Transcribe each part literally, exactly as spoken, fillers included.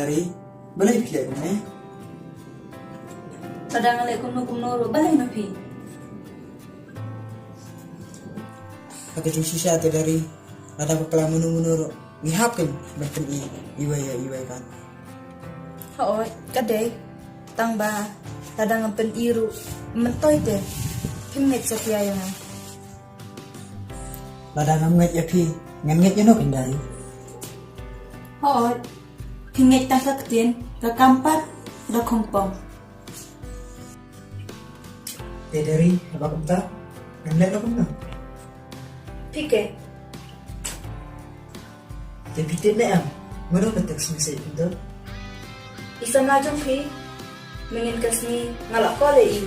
Dari, balei phi leh kumne? Lada nga leh kumno kumno ruh balei na phi? Kata jingshisha te Dari, lada bakla mano mano ruh ngi hap kan ban pyni iwei ïa iwei kan. Hooid, ka dei. Tang ba lada ngam pyni ruh, myntoi te phim ngeit satia ïa nga. Lada ngam ngeit ïa phi, ngan ngeit ïano kan Dari? Hooid, phi ngeit tang ka ktien, ka kam pat da khongpong. Te Dari, haba kumta ngan leh noh kumno? Phi ke? Te phi tip ne em mano ba text message kumto? I samla jong phi, mynnin ka sngi nga la call ïa i.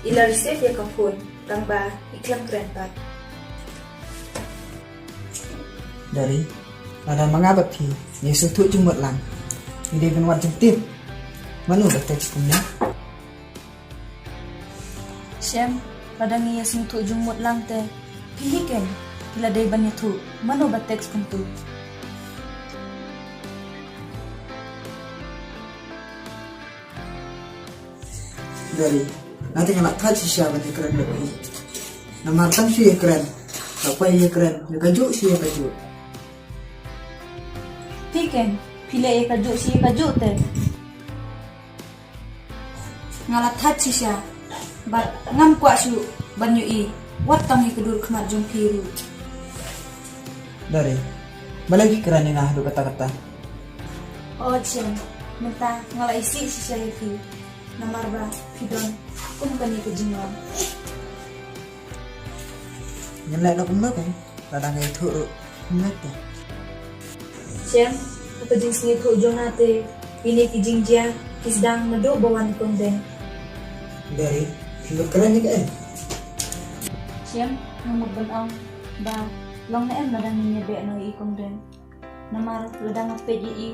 I la receive ïa ka phone, tang ba i khlem kren pat. Dari, lada ma nga bad phi ngi sngewthuh jingmut lang, ngi dei ban wad jingtip mano ba text kumne. Shem, lada ngi ïa sngewthuh jingmut lang te, phi hi ken, phi la dei ban ïathuh mano ba text kumto. Dari, nga te nga la thait shisha ban ïakren bad phi. Namar tang shu ïakren, la poi ïakren ïa kajuh shu ïa kajuh. Phi ken, phi leh ïa kajuh shu ïa kajuh te. Nga la thait shisha bad ngam kwah shuh ban ïohi wat tang ïa ka dur khmat jong phi ruh. Dari, balei phi kren ïa nga haduh katta katta? O Shem, mynta nga la isih shisha ïa phi namar ba phi don kum kane ka jinglong. Ngan leh noh kumno kan? Lada nga ïathuh ruh, kumno te? Shem, ha ka jingsngewthuh jong nga te, kine ki jingjia ki sdang naduh ba wan i Kong Deng. Dari, phi mut kren ïa kaei? Shem, nga mut ban ong ba long ne em lada ngin ïa beh noh ïa i Kong Deng. Namar lada nga peit ïa i,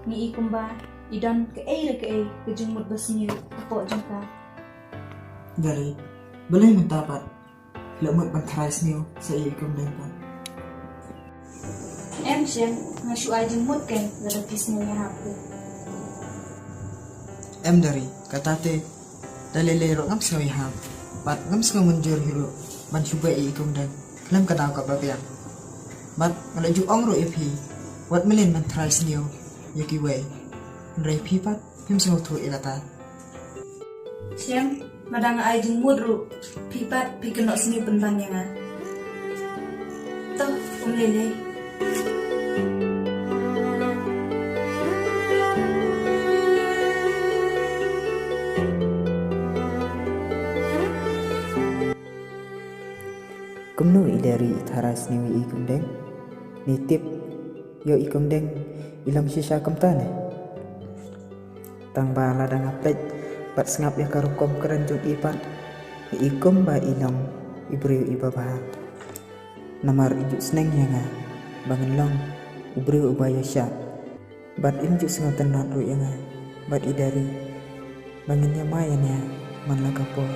ngi i kumba i don kaei re kaei ka jingmut ba sniew hapoh jong ka. Dari, balei mynta pat phi la mut ban tharai sniew sa ïa i Kong Deng pat? Em Shem, nga shu ai jingmut ken lada phi sngew ïahap ken. Em Dari, kata te da lei lei ruh ngam sngew ïahap bad ngam sngew mynjur hi ruh ban shu beh ïa i Kong Deng khlem ka daw kaba biang. Bad nga la ju ong ruh ïa phi, wat mlien ban tharai sniew ïa kiwei, hynrei phi pat phim sngewthuh ïa kata. Shem, lada nga ai jingmut ruh, phi pat phi kynnoh sniew pynban ïa nga. To, um lei lei. Kumno i Dari i tharai sniew ïa i Kong Deng? Ni tip ïoh i Kong Deng i long shisha kumta ne? Tang ba lada nga peit bad sngap ïa ka rukom kren jong i pat, i kumba i long i briew iba bha. Namar i ju sneng ïa nga ba ngan long u briew uba ïaishah. Bad im ju sngewtynnat ruh ïa nga bad i Dari ba ngin ïamai ïa nia man la ka por.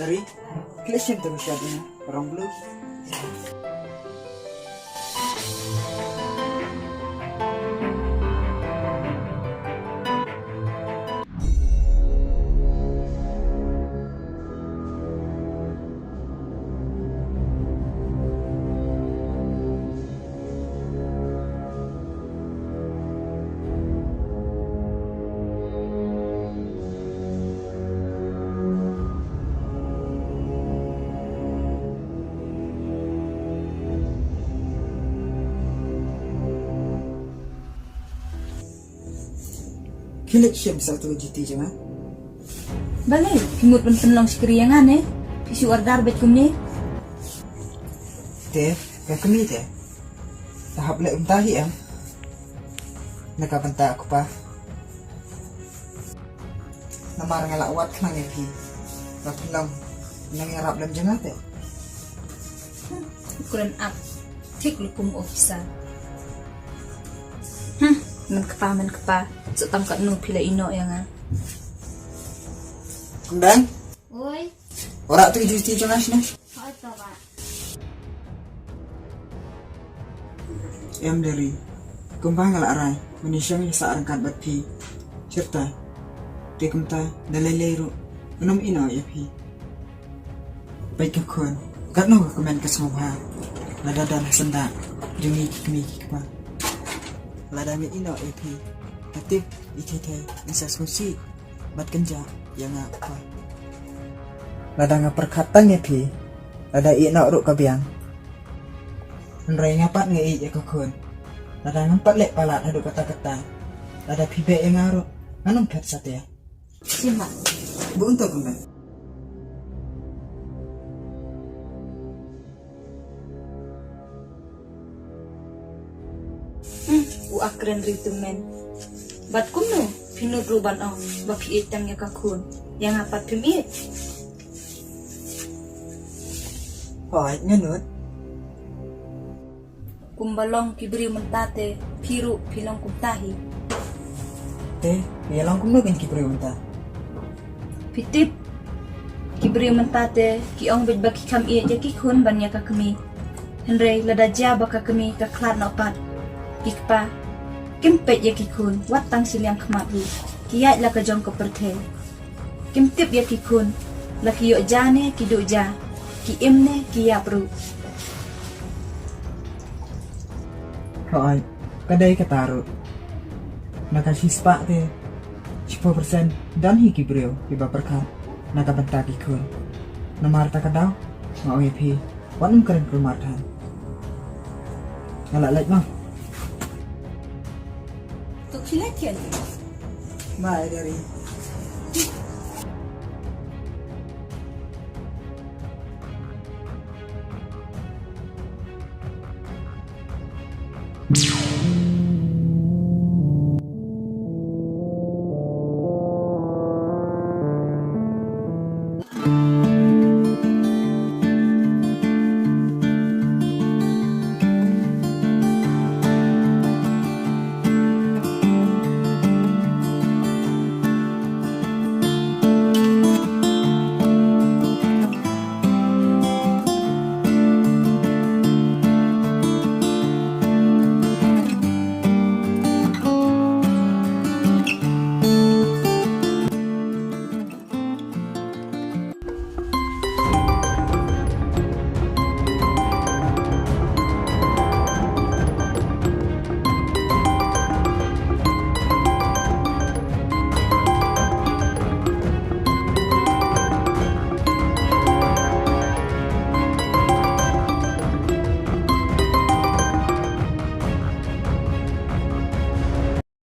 Dari, khlem shim te ba shad ïa nga, rong blue. Khie leit shim sa uto ka juti jong nga. Balei, phi mut ban pynlong shakri ïa nga ne? Phi shu order beit kumne. Te, ka kmie te, te hap leh kumta hi em? Na ka bynta u kpa. Namar nga la wad khnang ïa phi ba phin long u nongïarap lem jong nga te. Kren ap thik lei kum u officer. Hmm, men kpa, men kpa. Sa tang katno phi la ïehnoh ïa nga. Kong Deng. Oi. Ora tu juti jong nga shane. Hooid, to ba. Em Deri, kumba nga la rai mynshwa nga sah ryngkat bad phi. Shirta, te kumta da lei lei ruh ngan ym ïehnoh ïa phi. Peit ka khun, katno ka kmen ka sngewbha. Lada don ha syndah jong ngi ki kmie ki kpa, lada ngi ïehnoh ïa phi, nga tip i Thei Thei in sa sngewsih bad kynjah ïa nga u kpa. Lada nga pyrkhat tang ïa phi, lada ïehnoh ruh ka biang. Hynrei nga pat nga ïeit ïa ka khun. Lada ngam pat leh palat haduh katta katta, lada phi beh ïa nga ruh ngan ym phet satia. Sima. Bun to kumne. Hmm, u akren ri tu men. Bad kumno phi nud ruh ban ong ba phi ïeit tang ïa ka khun, ïa nga pat phim ïeit? Hooid, nga nud. Kumba long ki briew mynta te, phi ruh phi long kumta hi. Te phi ïa long kumno kein ki briew mynta? Phi tip, ki briew mynta te ki ong beit ba ki kham ïeit ïa ki khun ban ïa ka kmie. Hynrei lada jia ba ka kmie ka khlad noh pat, ki kpa kim peit ïa ki khun wat tang shiliang khmat ruh, ki ïaid la ka jong ka pyrthei. Kim tip ïa ki khun la ki ïoh ja ne ki duh ja, ki im ne ki ïap ruh. Hooid, ka dei kata ruh. Na ka shispah te, shiphew percent don hi ki briew kiba pyrkhat na ka bynta ki khun. Namar kata ka daw nga ong ïa phi, wat nym kren kulmar than. Nga la leit mo. To phi leit thied. Bye, Deri.